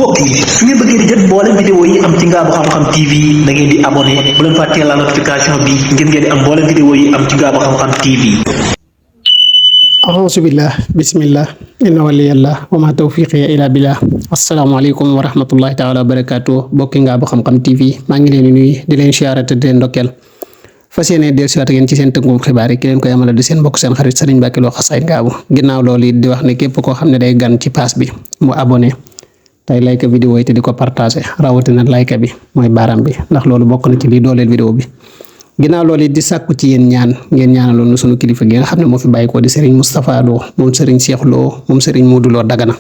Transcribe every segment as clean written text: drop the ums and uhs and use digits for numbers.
mbokk yi su ngeen bëggee di jot mboolem vidéo yi am ci Ngaabu Xam-Xam TV da ngeen di abonné bu leen fàttee la notification bi ngir ngeen di am mboolem vidéo yi am ci Ngaabu Xam-Xam TV. Alhamdulillah, bismillah, inna waliyallah, wa ma tawfiqiya ila billah. Asalaamaaleykum wa rahmatullahi taala wa barakatuh. Bokki Ngaabu Xam-Xam TV maa ngi leen di nuyu di leen siyaare te di leen ndokkeel fas yéene dellusiwaat ak yéen ci seen tënkum xibaar yi ki leen koy amala di seen mbokk seen xarit Serigne Mbacke Lo Xasaayid Ngaabu. Ginnaaw loolu it di wax ne képp koo xam ne day gan ci pass bi mu abonné tey like vidéo yi te di ko partagé rawatina like bi mooy baaraam bi ndax loolu bokk na ci lii dooleel vidéo bi. ginnaaw loolu it di sàkku ci yéen ñaan ngeen ñaanaloon nu sunu kilifa gi nga xam ne moo fi bàyyikoo di Serigne Moustapha Lo moom Serigne Cheikh Lo moom Serigne Modou Lo Dagana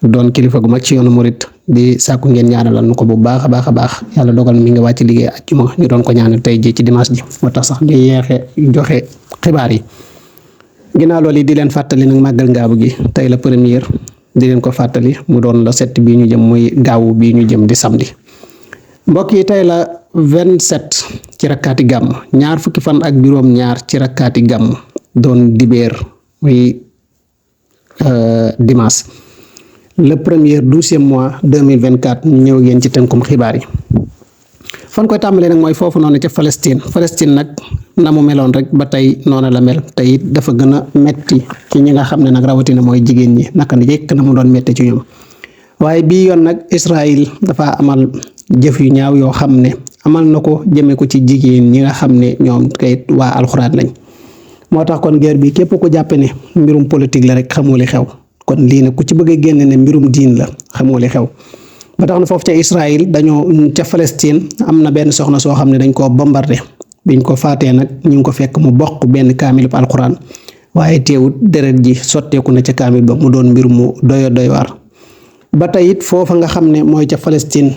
doon kilifa gu mag ci yoonu murit di sàkku ngeen ñaanalal nu ko bu baax a baax yàlla dogal mi nga wàcc liggéey àjjuma ñu doon ko ñaanal tey ji ci dimanche ji moo tax sax di yeexe joxe xibaar yi. ginnaaw loolu it di leen fàttali nag màggal ngaabu gi tey la première di leen ko fàttali mu doon la 7 bii ñu jëm muy gaawu bii ñu jëm di samedi. mbokk yi tey la 27 ci rakkaati gàmm ñaar fukki fan ak juróom ñaar ci rakkaati gàmm doon dibeer muy dimanche le premier 12e mois 2024 ñu ñëw ngeen ci tënkum xibaar yi. fan koy tàmbalee nag mooy foofu noonu ca Palestine nag na mu meloon rek ba tey noonu la mel te it dafa gën a metti ci ñi nga xam ne nag rawatina mooy jigéen ñi naka ni jekk na mu doon metti ci ñoom waaye bii yoon nag Israël dafa amal jëf yu ñaaw yoo xam ne amal na ko jëme ko ci jigéen ñi nga xam ne ñoom kayit waa alxuraan lañ moo tax kon guerre bi képp ku jàppe ne mbirum politique la rek xamoo li xew kon lii nag ku ci bëgg a génne ne mbirum diin la xamoo li xew ba tax na foofu ca Israël dañoo ca Palestine am na benn soxna soo xam ne dañ koo bombardé biñ ko faatee nag ñu ngi ko fekk mu bokk benn kaamil bu alxuraan waaye teewut deret ji sotteeku na ca kaamil ba mu doon mbir mu doy waar ba tey it foofa nga xam ne mooy ca Palestine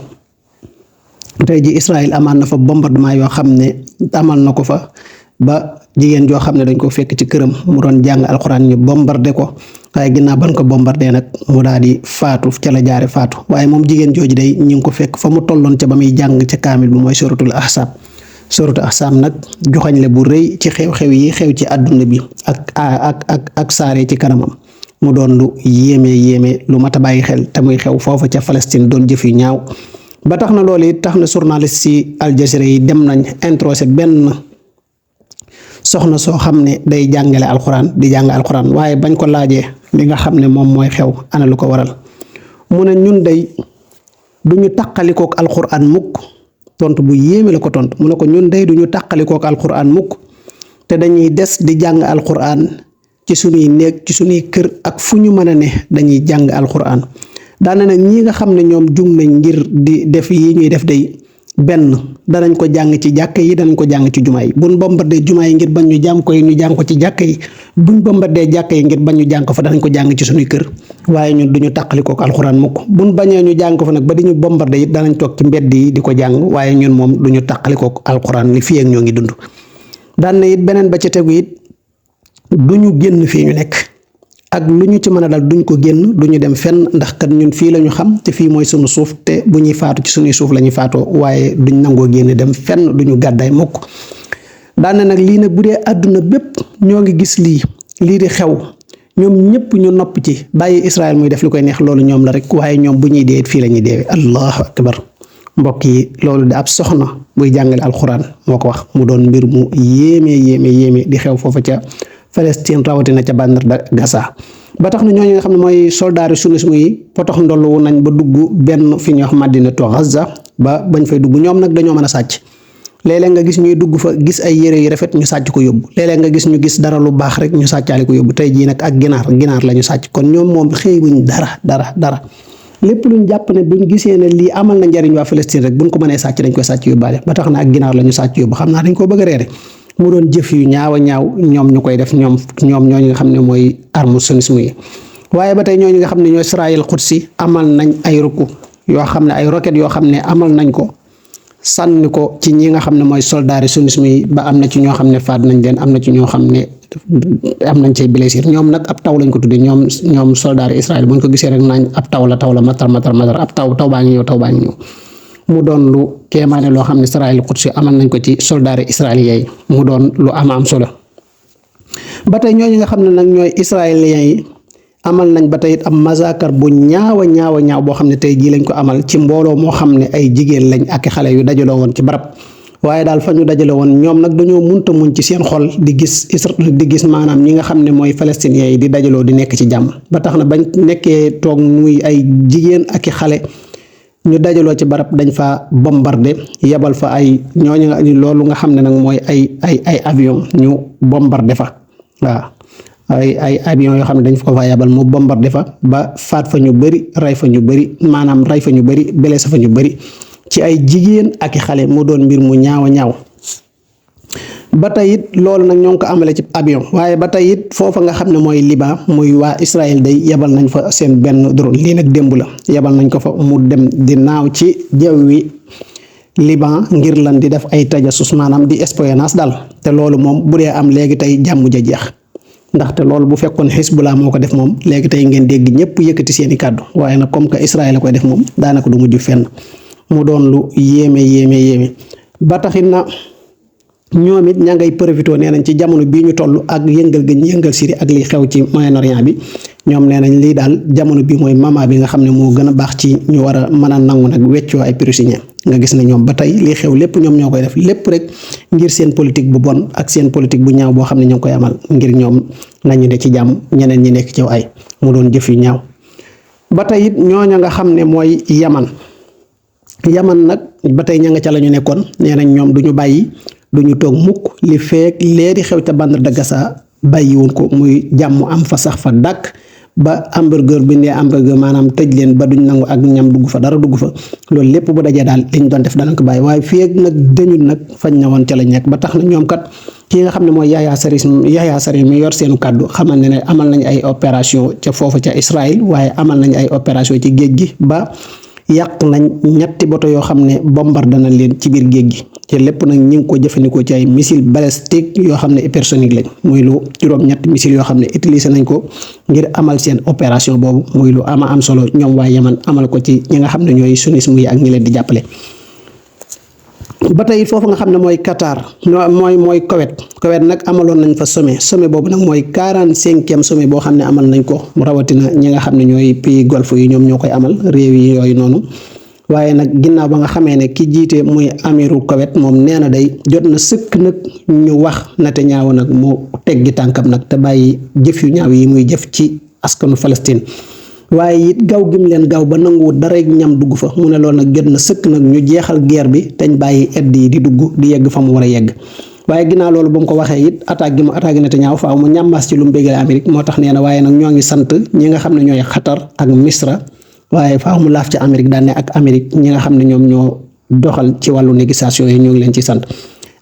tey ji Israël amaan na fa bombardement yoo xam ne amal na ko fa ba jigéen joo xam ne dañ ko fekk ci këram mu doon jàng alxuraan ñu bombardé ko waaye ginnaaw ban ko bombardé nag mu daal di faatu ca la jaare faatu waaye moom jigéen jooju day ñu ngi ko fekk fa mu tolloon ca ba muy jàng ca kaamil bi mooy suratul ahsaab nag joxañ la bu rëy ci xew-xew yi xew ci àdduna bi ak saare ci kanamam mu doon lu yéeme lu mat a bàyyi xel te muy xew foofa ca Palestine doon jëf yu ñaaw ba tax na loolu it tax na journaliste ci Al Jazeera yi dem nañ introsé benn soxna soo xam ne day jàngale alxuraan di jàng alxuraan waaye bañ ko laajee li nga xam ne moom mooy xew ana lu ko waral mu ne ñun day duñu tàqalikook alxuraan mukk tontu bu yéeme la ko tontu mu ne ko ñun day duñu tàqalikook alxuraan mukk te dañuy des di jàng alxuraan ci suñuy néeg ci suñuy kër ak fu ñu mën a ne dañuy jàng alxuraan daana nag ñi nga xam ne ñoom jug nañ ngir di def yi ñuy def day benn danañ ko jàng ci jàkk yi danañ ko jàng ci jumaa yi buñ bombardee jumaa yi ngir bañ ñu jàng ko yi ñu jàng ko ci jàkk yi buñ bombardee jàkk yi ngir bañ ñu jàng ko fa danañ ko jàng ci suñuy kër waaye ñun duñu tàqalikook alxuraan mukk buñ bañee ñu jàng ko fa nag ba di ñu bombardé it danañ toog ci mbedd yi di ko jàng waaye ñun moom duñu tàqalikook alxuraan li fii ak ñoo ngi dund daan na it beneen ba ci tegu it duñu génn fii ñu nekk ak lu ñu ci mën a dal duñ ko génn duñu dem fenn ndax kat ñun fii la ñu xam te fii mooy sunu suuf te bu ñuy faatu ci sunuy suuf la ñuy faatoo waaye duñ nangoo génn dem fenn duñu gàddaay mukk daana nag lii nag bu dee àdduna bépp ñoo ngi gis lii di xew ñoom ñëpp ñu nopp ci bàyyi Israël muy def li koy neex loolu ñoom la rek waaye ñoom bu ñuy dee fii la ñuy deewee allahu akbar mbokk yi loolu di ab soxna buy jàngale alxuraan moo ko wax mu doon mbir mu yéeme di xew foofa ca Palestine rawatina ca bandar Gaza ba tax na ñooñu nga xam ne mooy soldaari sunnisme yi potox ndollu nañ ba dugg benn fi ñuy wax Madinatu Gaza ba bañ fay dugg ñoom nag dañoo mën a sàcc léeg-léeg nga gis ñuy dugg fa gis ay yére yu rafet ñu sàcc ko yóbbu léeg-léeg nga gis ñu gis dara lu baax rek ñu sàccaale ko yóbbu tey jii nag ak ginaar la ñu sàcc kon ñoom moom xëyuñ dara lépp luñ jàpp ne buñ gisee ne lii amal na njariñ waa Palestine rek buñ ko mënee sàcc dañ koy sàcc yóbbaale ba tax na ak ginaar la ñu sàcc yóbbu xam naa dañ koo bëgg a reere mu doon jëf yu ñaaw ñoom ñu koy def ñoom ñooñu nga xam ne mooy arme sionisme yi waaye ba tey ñooñu nga xam ne ñooy Israël Qudsi amal nañ ay rukku yoo xam ne ay roquettes yoo xam ne amal nañ ko sànni ko ci ñi nga xam ne mooy soldaari sionisme yi ba am na ci ñoo xam ne faat nañ leen am na ci ñoo xam ne am nañ cay blessure ñoom nag ab taw lañ ko tuddee ñoom soldaari Israël buñ ko gisee rek naañ ab taw la matar ab taw baa ngi ñëw mu doon lu kéemaane loo xam ne Israël Qudsi amal nañ ko ci soldaari israéliens yi mu doon lu am solo ba tey ñooñu nga xam ne nag ñooy israéliens yi amal nañ ba tey it am massacre bu ñaaw a ñaaw boo xam ne tey jii lañ ko amal ci mbooloo moo xam ne ay jigéen lañ ak xale yu dajaloo woon ci barab waaye daal fa ñu dajale woon ñoom nag dañoo munta muñ ci seen xol di gis maanaam ñi nga xam ne mooy palestiniens yi di dajaloo di nekk ci jàmm ba tax na bañ nekkee toog muy ay jigéen ak i xale ñu dajaloo ci barab dañ fa bombardé yebal fa ay ñooñu loolu nga xam ne nag mooy ay avion ñu bombardé fa waaw ay avion yoo xam ne dañ fa ko fa yebal mu bombardé fa ba faat fa ñu bëri rey fa ñu bëri maanaam rey fa ñu bëri blessé fa ñu bëri ci ay jigéen ak i xale mu doon mbir mu ñaaw a ñaaw ba tey it loolu nag ñoo ngi ko amale ci avion waaye ba tey it foofa nga xam ne mooy Liban muy waa Israël day yebal nañ fa seen benn drone lii nag démb la yebal nañ ko fa mu dem di naaw ci jaww wi Liban ngir lan di def ay tajassus maanaam di espionnage daal te loolu moom bu dee am léegi tey jàmm ja jeex ndaxte loolu bu fekkoon Hezbollah moo ko def moom léegi tey ngeen dégg ñëpp yëkkati seeni kàddu waaye nag comme que Israël la koy def moom daanaka du mujj fenn mu doon lu yéeme ba taxit na ñoom it ña ngay profité nee nañ ci jamono bii ñu toll ak yëngal gi ñu yëngal Syrie ak li xew ci Moyen-Orient bi ñoom nee nañ lii daal jamono bi mooy moment bi nga xam ne moo gën a baax ci ñu war a mën a nangu nag weccoo ay prisonniers nga gis ne ñoom ba tey li xew lépp ñoom ñoo koy def lépp rek ngir seen politique bu bon ak seen politique bu ñaaw boo xam ne ñoo koy amal ngir ñoom nañu de ci jàmm ñeneen ñi nekk ci ay mu doon jëf yu ñaaw ba tey it ñooña nga xam ne mooy Yaman nag ba tey ña nga ca la ñu nekkoon nee nañ ñoom du ñu bàyyi du ñu toog mukk li feek léegi xew ca bande de Gaza bàyyiwuñ ko muy jàmm am fa sax fa dàkk ba hamburger bi ne hamburger maanaam tëj leen ba duñ nangu ak ñam dugg fa dara dugg fa loolu lépp bu dajee daal liñ doon def danañ ko bàyyi waaye feek nag dañul nag fañ na woon ca la nekk ba tax na ñoom kat ki nga xam ne mooy Yahya Sarr mi yor seenu kàddu xamal ne amal nañ ay opération ca foofu ca Israël waaye amal nañ ay opération ci géej gi ba yàq nañ ñetti bato yoo xam ne bombardé nañ leen ci biir géej gi te lépp nag ñi ngi ko jëfandikoo ci ay missile balistique yoo xam ne hypersonique lañ muy lu juróom-ñetti missile yoo xam ne utilisé nañ ko ngir amal seen opération boobu muy lu ama am solo ñoom waa Yaman amal ko ci ñi nga xam ne ñooy sunnisme yi ak ñi leen di jàppale. ba tey foofu nga xam ne mooy Qatar mooy Koweït nag amaloon nañ fa sommet boobu nag mooy 45e sommet boo xam ne amal nañ ko rawatina ñi nga xam ne ñooy pays golfe yi ñoom ñoo koy amal réew yi yooyu noonu waaye nag ginnaaw ba nga xamee ne ki jiite muy amiru Koweït moom nee na day jot na sëkk nag ñu wax Netanyahu nag mu teggi tànkam nag te bàyyi jëf yu ñaaw yi muy jëf ci askanu Palestine waaye it gaaw gim leen gaaw ba nanguwut dara ñam dugg fa mu ne loolu nag jot na sëkk nag ñu jeexal guerre bi dañ bàyyi aide yi di dugg di yegg fa mu war a yegg waaye ginnaaw loolu ba mu ko waxee it attaque gi mu attaqué Netanyahu faaw mu ñambaas ci lu mu bégale Amérique moo tax nee na waaye nag ñoo ngi sant ñi nga xam ne ñooy Qatar ak Misra waaye faaw mu laaf ci Amérique daan ne ak Amérique ñi nga xam ne ñoom ñoo doxal ci wàllu négociation yi ñoo ngi leen ci sant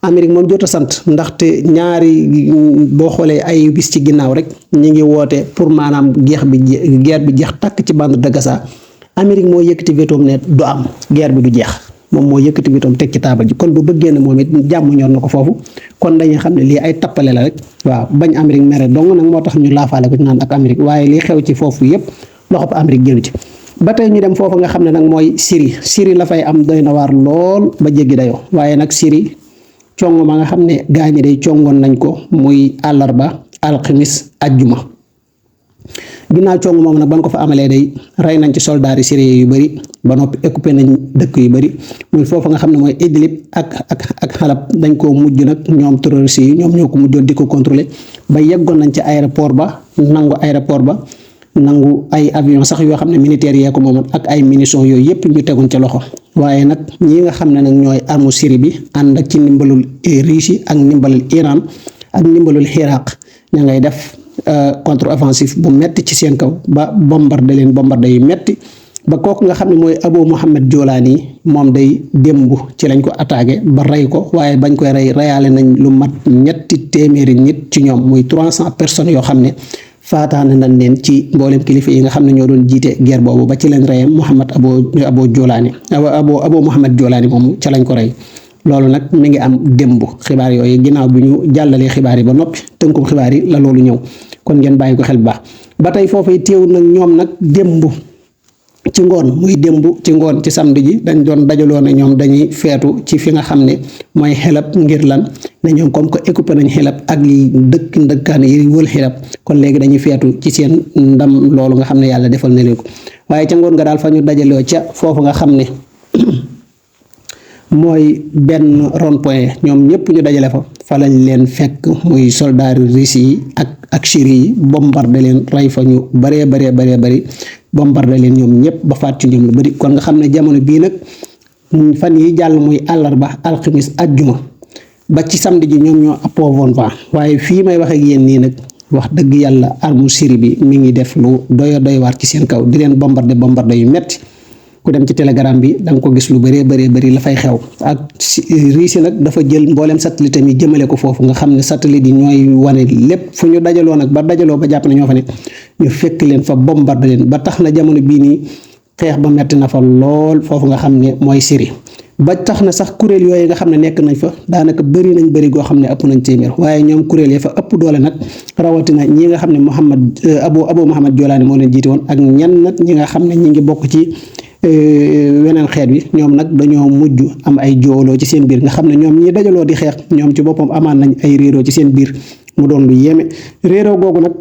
Amérique moom jot a sant ndaxte ñaari boo xoolee ay bis ci ginnaaw rek ñi ngi woote pour maanaam guerre bi jeex tàkk ci bande de Gaza Amérique moo yëkkati vetoom ne du am guerre bi du jeex moom moo yëkkati vetoom teg ci taabal ji kon bu bëggee ne moom it jàmm ñor na ko foofu kon dañuy xam ne lii ay tappale la rek waaw bañ Amérique mere dong nag moo tax ñu laafaale ko ci naan ak Amérique waaye li xew ci foofu yépp loxob Amérique jëlu ci ba tey ñu dem foofu nga xam ne nag mooy Syrie la fay am doy na waar lool ba jéggi dayoo waaye nag Syrie congo ma nga xam ne gaañi day congoon nañ ko muy àllarba alxamis ajjuma ginnaaw congo moom nag ban ko fa amalee day rey nañ ci soldaari Syrie yu bëri ba noppi occupé nañ dëkk yu bëri muy foofu nga xam ne mooy Idlib ak Halab dañ koo mujj nag ñoom terroristes yi ñoom ñoo ko mujjoon di ko contrôler ba yeggoon nañ ci aéroport ba nangu ay avion sax yoo xam ne militaires yee ko moomoon ak ay munitions yooyu yëpp ñu tegoon ca loxo waaye nag ñi nga xam ne nag ñooy armu Syrie bi ànd ak ci ndimbalul Russie ak ndimbalul Iran ak ndimbalul Iraq ña ngay def contre offensive bu metti ci seen kaw ba bombardé yu metti ba kooku nga xam ne mooy Abu Mohamed Jolani moom day démb ci lañ ko attaqué ba rey ko waaye bañ koy reyaale nañ lu mat ñetti téeméeri nit ci ñoom muy 300 personnes yoo xam ne faataane nañ leen ci mboolem kilifa yi nga xam ne ñoo doon jiite guerre boobu ba ci leen reyam Abu Mohamed Jolani moom ca lañ ko rey loolu nag mi ngi am démb xibaar yooyu ginnaaw bi ñu jàllalee xibaar yi ba noppi tënkum xibaar yi la loolu ñëw kon ngeen bàyyi ko xel bu baax ba tey foofu teewul nag ñoom nag démb ci ngoon muy démb ci ngoon ci samedi ji dañ doon dajaloo ne ñoom dañuy feetu ci fi nga xam ne mooy Xelab ngir lan ne ñoom comme que écoupé nañ Xelab ak li ndëkkaan yi wël Xelab kon léegi dañuy feetu ci seen ndam loolu nga xam ne yàlla defal na leen ko waaye ca ngoon nga daal fa ñu dajaloo ca foofu nga xam ne mooy benn rond point ñoom ñëpp ñu dajale fa lañ leen fekk muy soldats russes yi ak Syrie yi bombardé leen rey fa ñu bëree bëri bombardé leen ñoom ñëpp ba faat ci ñoom lu bëri kon nga xam ne jamono bii nag fan yi jàll muy àllarba alxamis ajjuma ba ci samedi ji ñoom ñoo appovoon fa waaye fii may wax ak yéen nii nag wax dëgg yàlla armu Syrie bi mi ngi def lu doy waar ci seen kaw di leen bombardé yu metti ku dem ci telegram bi da nga ko gis lu bëri la fay xew ak Russie nag dafa jël mboolem satellite yi jëmale ko foofu nga xam ne satellite yi ñooy wane lépp fu ñu dajaloo nag ba dajaloo ba jàpp ne ñoo fa ne ñu fekk leen fa bombardé leen ba tax na jamono bii nii xeex ba metti na fa lool foofu nga xam ne mooy Syrie ba tax na sax kuréel yooyu nga xam ne nekk nañ fa daanaka bëri goo xam ne ëpp nañ téeméer waaye ñoom kuréel ya fa ëpp doole nag rawatina ñi nga xam ne Abu Mohamed Jolani moo leen jiite woon ak ñenn nag ñi nga xam ne ñi ngi bokk ci weneen xeet wi ñoom nag dañoo mujj am ay jooloo ci seen biir nga xam ne ñoom ñi dajaloo di xeex ñoom ci boppam amaan nañ ay réeroo ci seen biir mu doon lu yéeme réeroo googu nag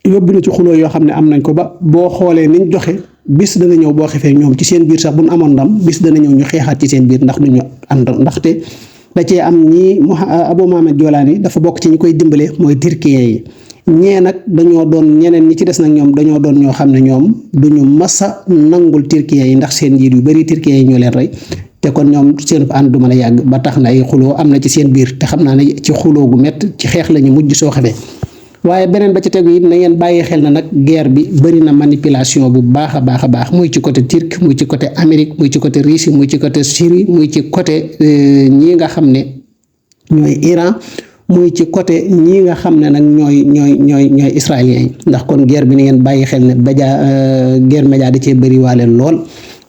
yóbbu na ci xuloo yoo xam ne am nañ ko ba boo xoolee niñ doxe bis dana ñëw boo xefee ñoom ci seen biir sax bu ñu amoon ndam bis dana ñëw ñu xeexaat ci seen biir ndax duñu ànd ndaxte da cee am ñii Abu Mohamed Jolani dafa bokk ci ñi koy dimbale mooy turkiyen yi ñee nag dañoo doon ñeneen ñi ci des nag ñoom dañoo doon ñoo xam ne ñoom duñu masa nangul turkiyen yi ndax seen njiit yu bari turkiyen yi ñoo leen rey te kon ñoom seen ànd du mën a yàgg ba tax na ay xuloo am na ci seen biir te xam naa ne ci xuloo gu mett ci xeex la ñu mujj soo xamee waaye beneen ba ci tegu it na ngeen bàyyi xel na nag guerre bi bëri na manipulation bu baax a baax muy ci côté turc muy ci côté Amérique muy ci côté Russie muy ci côté Syrie muy ci côté ñi nga xam ne ñooy Iran muy ci côté ñi nga xam ne nag ñooy israéliens yi ndax kon guerre bi ni ngeen bàyyi xel ne guerre média da cee bëri waale lool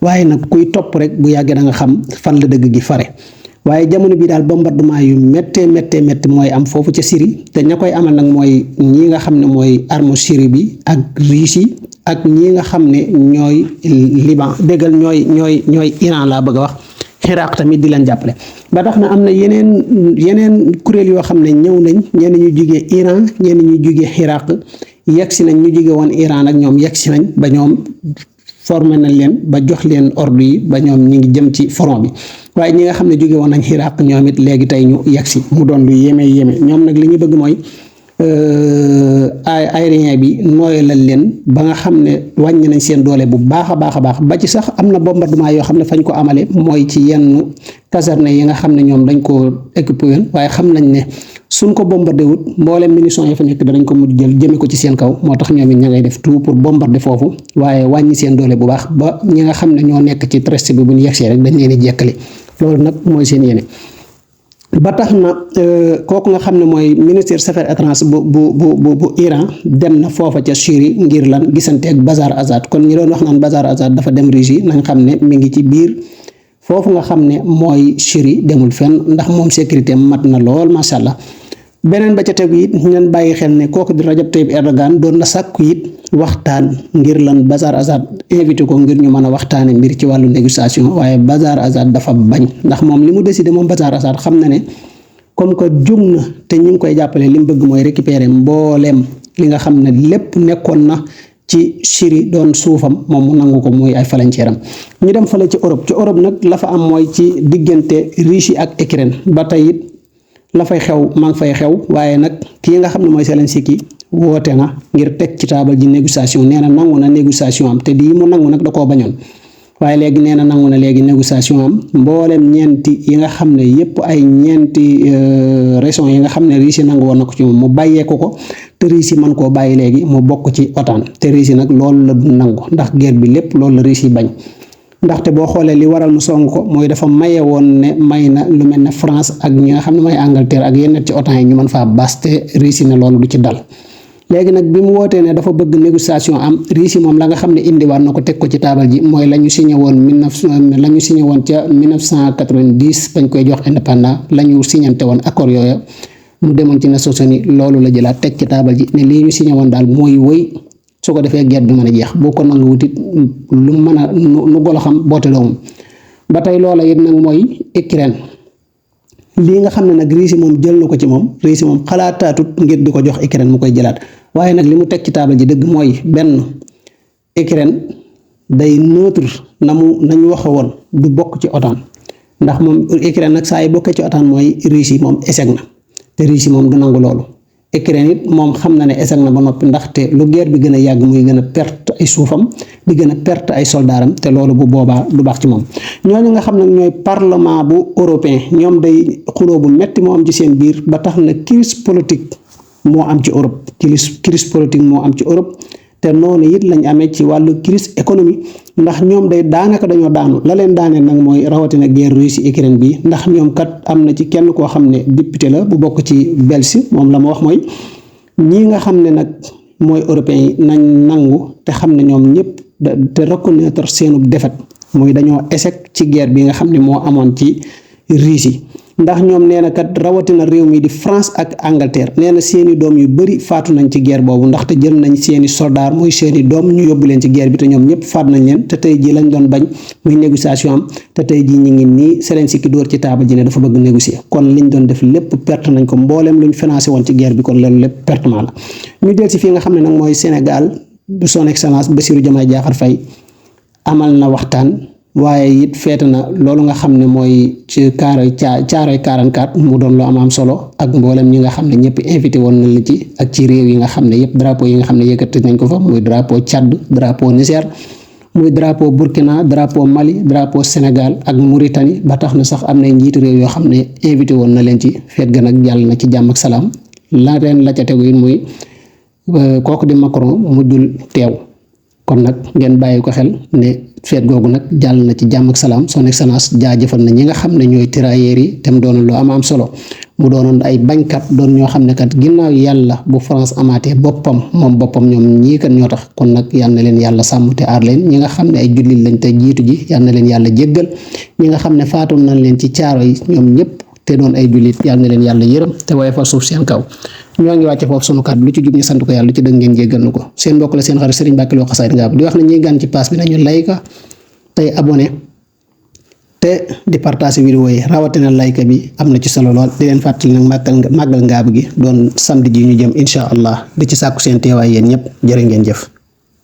waaye nag kuy topp rek bu yàggee da nga xam fan la dëgg gi fare waaye jamono bi daal bombardement yu méttee mooy am foofu ca Syrie te ña koy amal nag mooy ñi nga xam ne mooy arme Syrie bi ak Russie ak ñi nga xam ne ñooy Liban déggal ñooy Iran laa bëgg a wax Iraq tamit di leen jàppale ba tax na am na yeneen kuréel yoo xam ne ñëw nañ ñenn ñu jugee Iran ñenn ñu jugee Iraq yegsi nañ ñu jugee woon Iran ak ñoom yegsi nañ ba ñoom formé nañ leen ba jox leen ordre yi ba ñoom ñi ngi jëm ci front bi waaye ñi nga xam ne jóge woon nañ Iraq ñoom it léegi tey ñu yegsi mu doon lu yéeme ñoom nag li ñu bëgg mooy aérien bi nooyalal leen ba nga xam ne wàññi nañ seen doole bu baax a baax ba ci sax am na bombardement yoo xam ne fañ ko amale mooy ci yenn caserne yi nga xam ne ñoom dañ ko équipé woon waaye xam nañ ne suñ ko bombardé wut mboolem munitions yi fa nekk danañ ko mujj jël jëme ko ci seen kaw moo tax ñoom it ña ngay def tout pour bombarder foofu waaye wàññi seen doole bu baax ba ñi nga xam ne ñoo nekk ci treste bi bu ñu yegsee rek dañ leen di jekkali loolu nag mooy seen yéene ba tax na kooku nga xam ne mooy ministère des affaires étrangères bu Iran dem na foofa ca Syrie ngir lan gisante ak Bachar Assad kon ñi doon wax naan Bachar Assad dafa dem Russie nañ xam ne mi ngi ci biir foofu nga xam ne mooy Syrie demul fenn ndax moom sécurité mat na lool macha allah. beneen ba ca tegu it ñu bàyyi xel ne kooku di Rajab Tayyip Erdogan doon na sàkku it waxtaan ngir lan Bachar Assad invité ko ngir ñu mën a waxtaane mbir ci wàllu négociation waaye Bachar Assad dafa bañ ndax moom li mu décidé moom Bachar Assad xam na ne comme que jóg na te ñu ngi koy jàppale li mu bëgg mooy récupérer mbooleem li nga xam ne lépp nekkoon na ci Syrie doon suufam moom mu nangu ko muy ay frontière am ñu dem fale ci Europe nag la fa am mooy ci diggante Russie ak Ukraine ba tey it la fay xew maa ngi fay xew waaye nag kii nga xam ne mooy Zelensky woote na ngir teg ci taabal ji négociation nee na nangu na négociation am te di mu nangu nag da koo bañoon waaye léegi nee na nangu na léegi négociation am mboolem ñeenti yi nga xam ne yépp ay ñeenti raison yi nga xam ne Russie nangu woon na ko ci moom mu bàyyee ko te Russie mën koo bàyyi léegi mu bokk ci OTAN te Russie nag loolu la du nangu ndax guerre bi lépp loolu la Russie bañ. ndaxte boo xoolee li waral mu song ko mooy dafa maye woon ne may na lu mel ne France ak ñi nga xam ne mooy Angleterre ak yenn ci OTAN yi ñu mën faa bas te Russie ne loolu du ci dal léegi nag bi mu wootee ne dafa bëgg négociation am Russie moom la nga xam ne indiwaat na ko teg ko ci taabal ji mooy la ñu signé woon ca 1990 bañ koy jox indépendant la ñu signante woon accord yooyu mu demoon ci Nations Unies loolu la jëlaat teg ci taabal ji ne lii ñu signé woon daal mooy wëy su ko defee guerre bi mën a jeex boo ko nangu wutit lu mën a nu golo xam boote doomam ba tey loola it nag mooy Ukraine lii nga xam ne nag Russie moom jël na ko ci moom Russie moom xalaataatut ngir di ko jox Ukraine mu koy jëlaat waaye nag li mu teg ci taabal ji dëgg mooy benn Ukraine day neutre nañu waxe woon du bokk ci OTAN ndax moom Ukraine nag saa yi bokkee ci OTAN mooy Russie moom échec na te Russie moom du nangu loolu Ukraine it moom xam na ne échec na ba noppi ndaxte lu guerre bi gën a yàgg muy gën a perte ay suufam di gën a perte ay soldaaram te loolu bu boobaa du baax ci moom ñooñu nga xam nag ñooy parlement bu européen ñoom day xuloo bu metti moo am ci seen biir ba tax na crise politique moo am ci Europe crise politique moo am ci Europe te noonu it lañ amee ci wàllu crise économique ndax ñoom day daanaka dañoo daanu la leen daaneel nag mooy rawatina guerre Russie Ukraine bi ndax ñoom kat am na ci kenn koo xam ne député la bu bokk ci Belgique moom la ma wax mooy ñii nga xam ne nag mooy européens yi nañ nangu te xam ne ñoom ñëpp te reconnaître seenu défaite muy dañoo échec ci guerre bi nga xam ne moo amoon ci Russie ndax ñoom nee na kat rawatina réew mi di France ak Angleterre nee na seeni doom yu bari faatu nañ ci guerre boobu ndaxte jël nañ seeni soldat muy seeni doom ñu yóbbu leen ci guerre bi te ñoom ñëpp faat nañ leen te tey ji lañ doon bañ muy négociation am te tey ji ñu ngi nii Zelensky dóor ci taabal ji ne dafa bëgg négocier kon liñ doon def lépp perte nañ ko mbooleem luñ financé woon ci guerre bi kon loolu lépp pertement la ñu del si fii nga xam ne nag mooy Sénégal du son excellence Bassirou Diomaye Diakhar Faye amal na waxtaan waaye it feete na loolu nga xam ne mooy ci caaroy 44 mu doon lu am solo ak mboolem ñi nga xam ne ñëpp invité woon nañ la ci ak ci réew yi nga xam ne yëpp drapeau yi nga xam ne yëkkati nañ ko fa muy drapeau Tchad drapeau Niger muy drapeau Burkina drapeau Mali drapeau Sénégal ak Mauritanie ba tax na sax am na njiitu réew yoo xam ne invité woon na leen ci feet ga nag jàll na ci jàmm ak salaam la leen la ca tegu it muy kooku di Macron mujjul teew kon nag ngeen bàyyi ko xel ne feet googu nag jàll na ci jàmm ak salaam son excellence jaajëfal na ñi nga xam ne ñooy tirailleurs yi te mu doonoon lu am solo mu doonoon ay bañkat doon ñoo xam ne kat ginnaaw yàlla bu France amaatee boppam moom boppam ñoom ñii kat ñoo tax kon nag yal na leen yàlla sàmm te aar leen ñi nga xam ne ay jullit lañ te jiitu ji yal na leen yàlla jéggal ñi nga xam ne faatoon nañ leen ci caaro yi ñoom ñëpp te doon ay jullit yal na leen yàlla yërëm te waaye fa suuf seen kaw ñoo ngi wàcce foofu sunu kàddu lu ci jub ñu sant ko yàlla lu ci dëgg ngeen jéggal nu ko seen mbokk la seen xarit Serigne Mbacke Lo Xasaayid Ngab di wax ne ñuy gan ci pass bi nañu like tey abonné te di partager vidéo yi rawatina like bi am na ci solo lool di leen fàttali nag màggal Ngab gi doon samedi ji ñu jëm incha allah di ci sàkku seen teewaay yéen ñëpp jërë ngeen jëf